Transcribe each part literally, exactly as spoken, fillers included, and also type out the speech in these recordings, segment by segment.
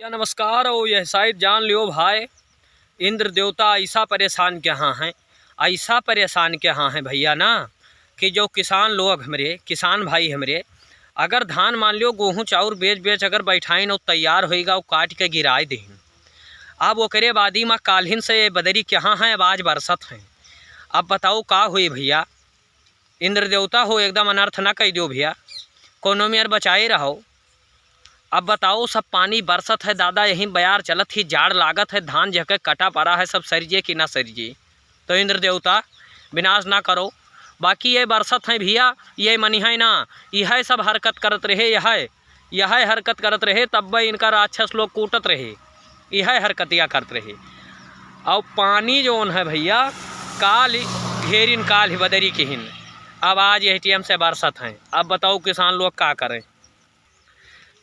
या नमस्कार, और यह शायद जान लियो भाई, इंद्र देवता ऐसा परेशान के हाँ हैं, ऐसा परेशान के हाँ हैं भैया ना, कि जो किसान लोग हमरे, किसान भाई हमरे, अगर धान मान लियो, गोहूँ चाउर बेच बेच अगर बैठाइन और तैयार होइगा, और काट के गिराए देहिन। अब ओकरे बादी मा काल्हिन से ये बदरी के हाँ हैं, अब आज बरसत हैं। अब बताओ का हुई भैया, इंद्र देवता हो, एकदम अनर्थ ना कइ दियो भैया, कोनो मेर बचाए रहो। अब बताओ, सब पानी बरसत है दादा, यहीं बयार चलत ही, जाड़ लागत है, धान जहके कटा परा है, सब सरिजे कि ना सरिजे? तो इंद्र देवता विनाश ना करो। बाकी ये बरसत है भैया, ये मनिहै ना, यह सब हरकत करत रहे, यह, यह हरकत करत रहे, तब इनका राक्षस लोग कूटत रहे, यह हरकतिया करत रहे। और पानी जौन है भैया, काल घेरिन काल ही बदरी किहिन, अब आज यह टेम से बरसत हैं। अब बताओ किसान लोग का करें?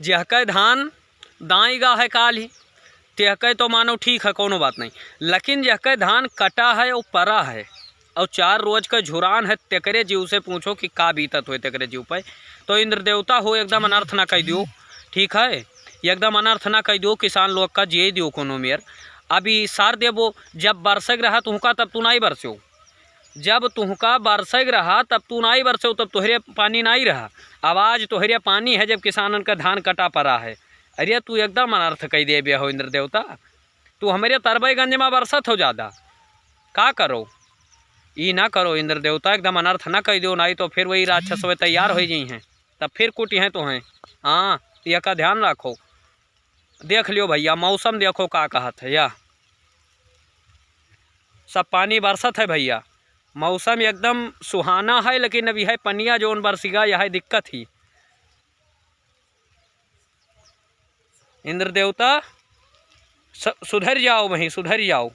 जेहके धान दाई गा है काल ही, तेहके तो मानो ठीक है, कोनो बात नहीं, लेकिन जेहके धान कटा है और परा है और चार रोज का झुरान है, तेकरे जीव से पूछो कि का बीतत हुए तेकरे जीव पे। तो इंद्र देवता हो, एकदम अनर्थ ना कइ दियो, ठीक है, एकदम अनर्थ ना कइ दियो, किसान लोग का जिए दियो कोनो मेर। अभी सार देबो, जब बरसक रहा तुहका तब तू नाई बरस्यो, जब तुहका बरसक रहा तब तू नाई बरस्यो, तब तोहरे पानी नाई रहा। अब आज तोहरे पानी है जब किसानन का धान कटा परा है। अरे तू एकदम अनर्थ कइ देबे हो इंद्र देवता, तू हमरे तरबईगंज मा बरसत हो ज्यादा, का करो? ई ना करो इंद्र देवता, एकदम अनर्थ ना कइ दियो, नाई तो फिर वही राक्षस हुए तैयार होइ जइहैं, तब फिर कुटिहैं तोहैं। हाँ, यह का ध्यान रखो। देख लियो भैया, मौसम देखो का कहत है, या सब पानी बरसत है भैया, मौसम एकदम सुहाना है, लेकिन अब यह पनिया जौन बरसिगा, यह दिक्कत ही। इंद्र देवता, स-, सुधर जाओ वहीं, सुधर जाओ।